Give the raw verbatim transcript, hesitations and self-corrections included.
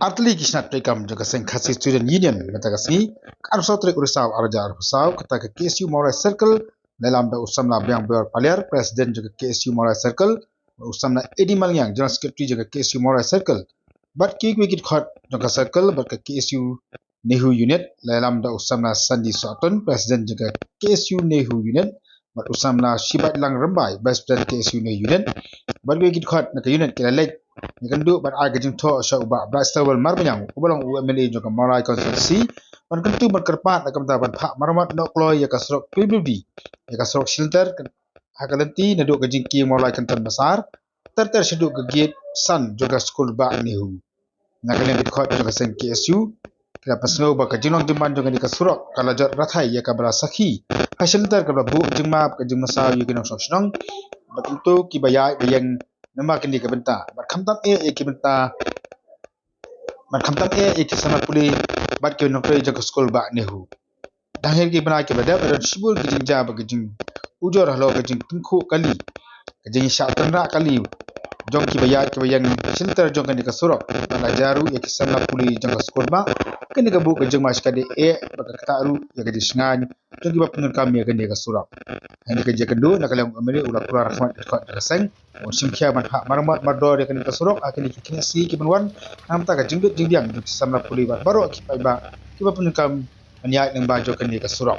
Artylli ki shnat treikam jong ka seng Khasi Student Union mynta ka sngi, ka arphew saw tarik u Risaw arhajar arphew saw, kata ka K S U Mawlai Circle, lyngba da u samla Biang Bior Paliar, President jong ka K S U Mawlai Circle, u samla Eddie Malngiang, General Secretary jong ka K S U Mawlai Circle, bad kiwei ki dkhot jong ka Circle bad ka K S U NEHU Unit, lyngba da u samla Sandy Sohtun, President jong ka K S U NEHU Unit, bad u samla Shibaitlang Rymbai, Vice President K S U NEHU Unit, bad kiwei ki dkhot na ka unit ki la leit ïakynduh bad ai ka jingthoh sha u Bah Brightstarwell Marbaniang, uba long u M L A jong ka Mawlai Constituency, ban kyntu ban kyrpad na ka bynta ban phah maramot noh kloi ïa ka surok P W D, ïa ka surok shilynter, ha ka lynti naduh ka jingkieng Mawlai Kynton Massar, ter ter shaduh ka gate san jong ka skul bah NEHU. Na ka liang ki dkhot jong ka seng K S U ki la pynsngew ba ka jinglong jingman jong kane ka surok ka la jot rathai ïa kaba la sakhi ha shilynter, kaba la buh jingma bad ka jingmynsaw ïa ki nongshong shnong bad kumto kiba ïaid ba ïeng namar kane ka bynta, bad khamtam eh ïa ki bynta, bad khamtam eh ïa ki samla pule bad ki nongtrei jong ka skul bah NEHU. Dang hi ki bnai kiba dep, la don shibun ki jingjia bad ki jingujor halor ka jingtyngkhuh kali, ka jingshah tynrah kali jong kiba ïaid kiba ïeng shilynter jong kane ka surok, bad la jia ruh ïa ki samla pule jong ka skul bah. Kane ka buh ka jingma shikatdei eh bad ka ktah ruh ïa ka jingshngaiñ jong kiba pyndonkam ïa kane ka surok. Hynrei ka jingkynduh na ka liang u M L A u la kular khmat ïa ki dkhot jong ka seng ban shim khia ban phah maramot mardor ïa kane ka surok ha kine ki khynnah sngi kiban wan, na ka bynta ka jingbit jingbiang jong ki samla pule bad baroh ki paidbah kiba pyndonkam ban ïaid lyngba jong kane ka surok.